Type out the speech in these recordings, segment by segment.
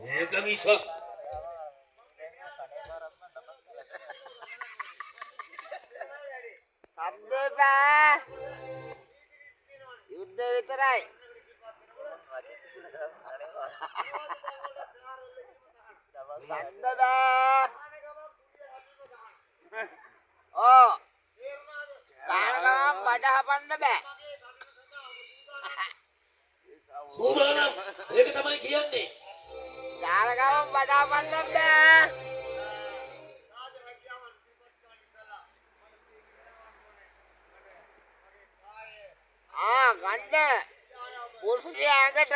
මේක මිසක් සද්ද එපා. යුද්ධ විතරයි. සද්ද බෑ. ඔව්. ගාන ගමන් බඩ හපන්න බෑ. සූදානම්. ඒක තමයි කියන්නේ. ගාන ගමන් බඩ හපන්න බෑ. ආ ගන්න. පුරුෂය ඇඟට.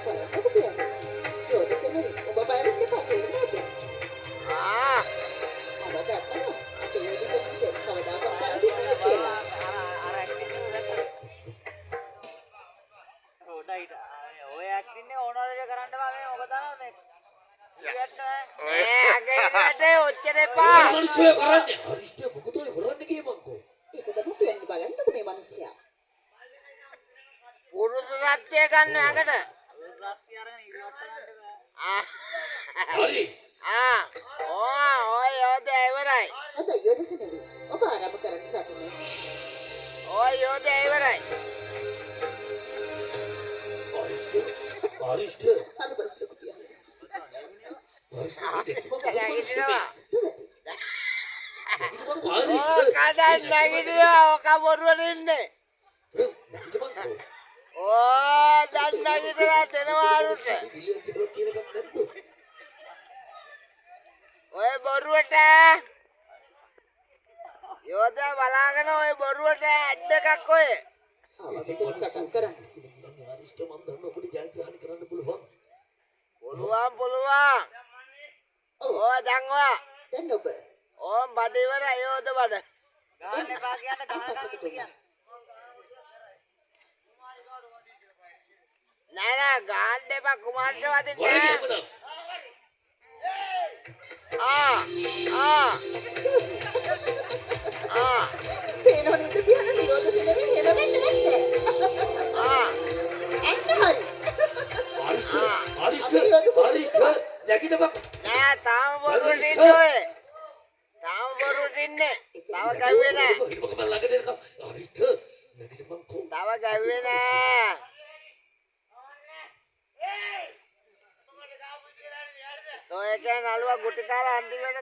බලන්නකෝ පියාණනි. යෝධ සෙනවි ඔබ බය වෙන්න එපා තේරුණාද? ආ මම දන්නවා අපේ යෝධ සෙනවිද කවදාකවත් පරදින්නේ නැහැ කියලා. අර ඇක්ටින් එක හොඳයි. ඔය ඇක්ටින් එක ඕන දෙයක් කරන්න බෑ මේ මොකද මේ මේ ඇඟ ඉන්නට ඔච්චර එපා. මේ මිනිස්සු කරන්නේ. අරිෂ්ඨ මොකද ඔය කරන්නේ කියමන්කෝ. ඒක තමයි පියාණනි බලන්නකෝ මේ මිනිස්සයා. පුරුෂ සත්‍යය ගන්න ඇඟට. රත්ති අරගෙන ඉරිවට ගන්න බෑ. ආ හරි. ආ ඕ ඔය යෝධ ඉවරයි. හොඳයි යෝධ සෙනවි ඔබ ආරම්භ කරන්න සටන. ඔය යෝධ ඉවරයි. අරිෂ්ඨ අරිෂ්ඨ අර බලන්නකෝ පියාණනි. අරිෂ්ඨ නැගිටිනවා. අරිෂ්ඨ ඕක දැන් නැගිටිනවා. ඕක බොරුවට ඉන්නේ. නැගිටපන්කෝ. ඕ දැන් නැගිටලා තෙනවා අරුට. කියන එකක් නැද්ද? ඔය බොරුවට යෝධයා බලාගෙන ඔය බොරුවට ඇඩ් එකක් ඔය. ආවා මෙතන සටන් කරන්න. අරිෂ්ඨ මම දන්නවා පොඩි ජයග්‍රහණ කරන්න පුළුවන්. පුළුවන් පුළුවන්. ඔව් ඕ දැන් ඔයා දැන් ඔබ ඕම් බඩ ඉවරයි යෝධ බඩ. ගහන්න එපා කියන්න ගහන පස්සට ගමන් තුන. කියන්න. නෑ නෑ ගහන්න එපා කුමාරට වදින්න වරේ නෑ. එහෙමනම්. ආ ආ ආ පේනව නේද පියාණනි යෝධ සෙනවි හෙලවෙන්න නැත්තේ. ආ අන්න හරි. අරිෂ්ඨ අපේ යෝධ අරිෂ්ඨ අරිෂ්ඨ නැගිටපන්. නෑ තාම බොරුවට ඉන්නේ ඔය. තාම බොරුවට ඉන්නේ. තව ගැව්වේ නෑ. හිටපන් මම ළඟට එනකම්. අරිෂ්ඨ නැගිටපන්කෝ. තව ගැව්වේ නෑ. ඔය කියන්නේ නළුවා ගුටි කාලා අන්තිමට